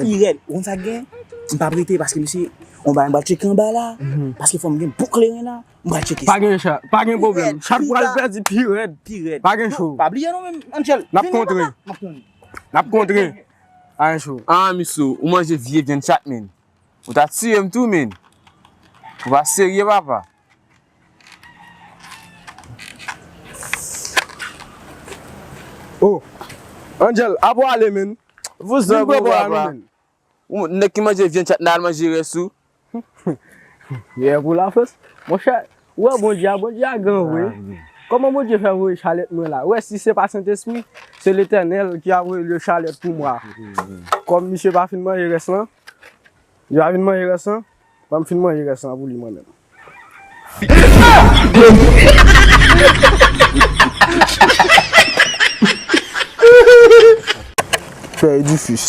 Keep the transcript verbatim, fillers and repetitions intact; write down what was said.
Pi rèd. Ou konn sa k gen? M p ap rete paske misye, on bagay m pral tcheke anba la. Paske fò m gen bon kleren la. M pral tcheke sa. Pa gen chat, pa gen pwoblèm. Chat pral pèdi pi rèd. Pi rèd. Pa gen cho. Pa bliye non, men, Angel. N ap kontre. N ap kontre. N ap kontre. Pa gen cho. Ah, misye, ou manje vye vyann chat, men. Ou ta tiye m tou, men. Ou pa serye, papa. Oh, Angel, ap w ale, men. Vouzan, bon, papa. Ou, nèg ki manje vyann chat, n al manje rès ou. Yè pou lafrans. Monchè, ou wè Bondye a, Bondye a gran vre. Kòman Bondye fè voye chalèt mwen la? Ou wè, si se pa Sentespri, se Letènèl ki ap voye chalèt pou mwen. Kòm misye pa fin manje rès lan, li pa fin manje rès lan, ban m fin manje rès lan pou li mwen menm. Fè edifis.